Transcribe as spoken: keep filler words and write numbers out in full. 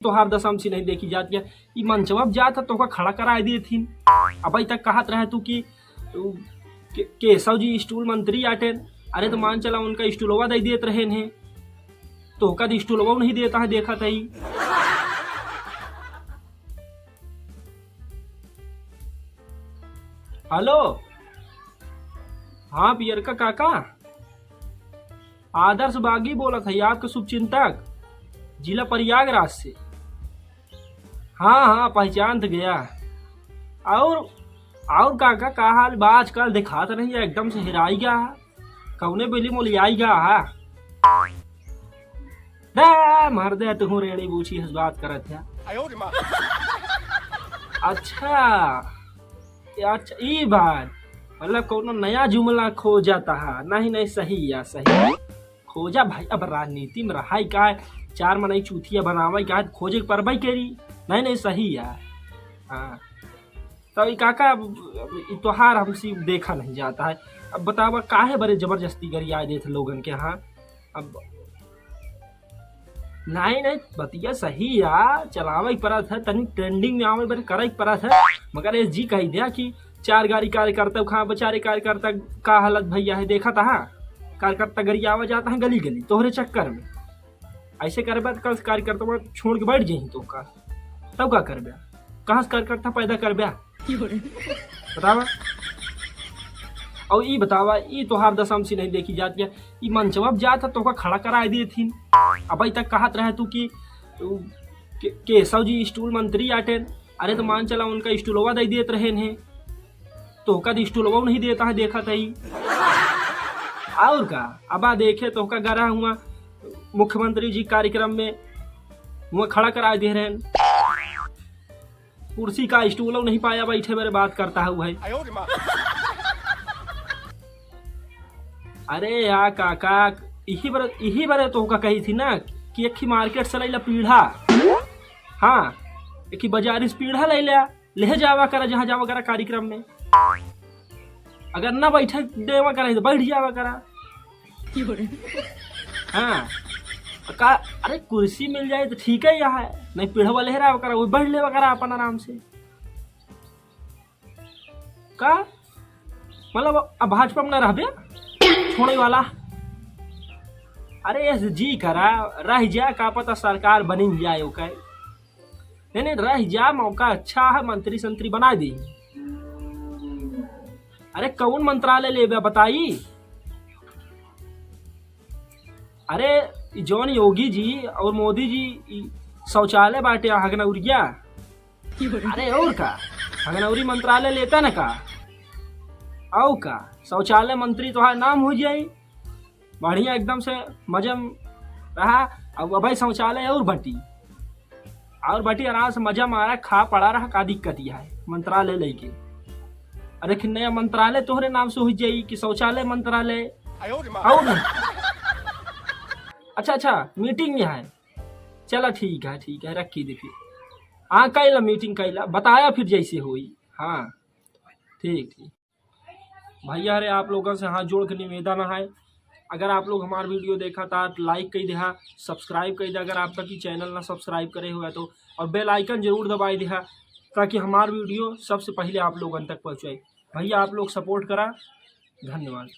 तोहार दशा हमसे नहीं देखी जात है। ई मंचवा पे जात है, तोहका खड़ा कराए देथिन। अबही तक कहत रहे तू कि उ, के-, केशव जी स्टूल मंत्री आटेन। अरे तो मान चला उनका स्टूलवा दे देत रहेन है, तोहका तो स्टूलवा नहीं देता है, देखत ही। हेलो, हाँ पियरका काका, आदर्श बागी बोलत है, आपके शुभचिंतक, जिला प्रयागराज से। हाँ हाँ, पहचान तो गया। और, और काका का हाल बा? आजकल दिखात नहीं है, एकदम से हेराई गया है। कौने बेली मोलियाई गया है? दे, मर दे, तू रेड़ी बूची हस बात करत है। अच्छा, ये अच्छा, ई बात, मतलब कौनो नया जुमला खोजत है। नहीं नहीं, सही है, सही। खोजा भाई, अब राजनीति में रहा ही का है, चार मनई चूतिया बनावे का है, खोजे के परबई करी। नहीं नहीं, सही है। हाँ, तो ई काका, अब, अब ई तोहार हमसे देखा नहीं जाता है। अब बतावा, काहे बरे जबरदस्ती गरिया देत लोगन के? हाँ, अब नहीं नहीं, बतिया सही है, चलावे के परत है, तनी ट्रेंडिंग में आवे बरे करे के परत है। मगर ये जी कही दिया कि चार गाड़ी कार्यकर्ता, कहाँ बेचारे कार्यकर्ता का हालत भैया है, देखा था कार्यकर्ता गरियावा जाता है गली गली तोहरे चक्कर में। ऐसे करबे तो कल से कार्यकर्ता छोड़ के बैठ जाही तो का, तब का करबे? कहाँ से कार्यकर्ता पैदा करबे? बतावा। और ई बतावा, ई तोहार दशा हमसे नहीं देखी जाती है। ई मंचवा पे जात है, तोहका खड़ा कराए देथिन। अबही तक कहत रहे तू कि उ, के-, केशव जी स्टूल मंत्री आटेन। अरे तो मान चला उनका स्टूलवा दे देत रहेन है, तोहका तो स्टूलवा नहीं देता है, देखत ही। और का, अबा देखे तोहका गरा हुआ मुख्यमंत्री जी कार्यक्रम में हुआ खड़ा कराए दे रहेन। कुर्सी का स्टूल नहीं पाया बैठे, मेरे बात करता है वो है। अरे यार काका, यही बार, यही बार तोहका कही थी ना कि एक ही मार्केट से लैला पीढ़ा, हाँ, एक ही बाजारी से पीढ़ा लैला, ले जावा करा जहाँ जावा करा कार्यक्रम में। अगर ना बैठे देवा करा तो बैठ जावा करा। हाँ, का, अरे कुर्सी मिल जाए तो ठीक है, यहाँ है, नहीं पीढ़ा वाले है रहा करा, वो बैठ लेवा करा अपन आराम से। का मतलब, अब भाजपा में ना रहबे, छोड़े वाला? अरे एस जी करा, रह जा, का पता सरकार बनी जाए ओके। नहीं नहीं, रह जा, मौका अच्छा है, मंत्री संत्री बना दी। अरे कौन मंत्रालय लेबे बताई? अरे ई जौन योगी जी और मोदी जी ई शौचालय बाटे हगनौरिया, अरे और का, हगनौरी मंत्रालय लेता न का? और का, शौचालय मंत्री तोहार नाम हो जाई, बढ़िया एकदम से मजे में रहा। अब अबे शौचालय और बटी, और बटी आराम से मजा मारा, खा पड़ा रहा, का दिक्कत यह है मंत्रालय लेके? अरे कि नया मंत्रालय तोहरे नाम से हो जाई कि शौचालय मंत्रालय? और नहीं। अच्छा अच्छा, मीटिंग में है, चला ठीक है, ठीक है, रखी दे फिर। हाँ कैला मीटिंग कैला, बताया फिर जैसे होई। हाँ ठीक ठीक। भैया रे, आप लोगन से हाथ जोड़ के निवेदन है, अगर आप लोग हमार वीडियो देखा था तो लाइक कर देहा, सब्सक्राइब कर दे अगर आप तक ई चैनल ना सब्सक्राइब करे हुआ तो, और बेल आइकन जरूर दबाई देहा ताकि हमार वीडियो सबसे पहले आप लोगन तक पहुँचे। भैया आप लोग सपोर्ट करा, धन्यवाद।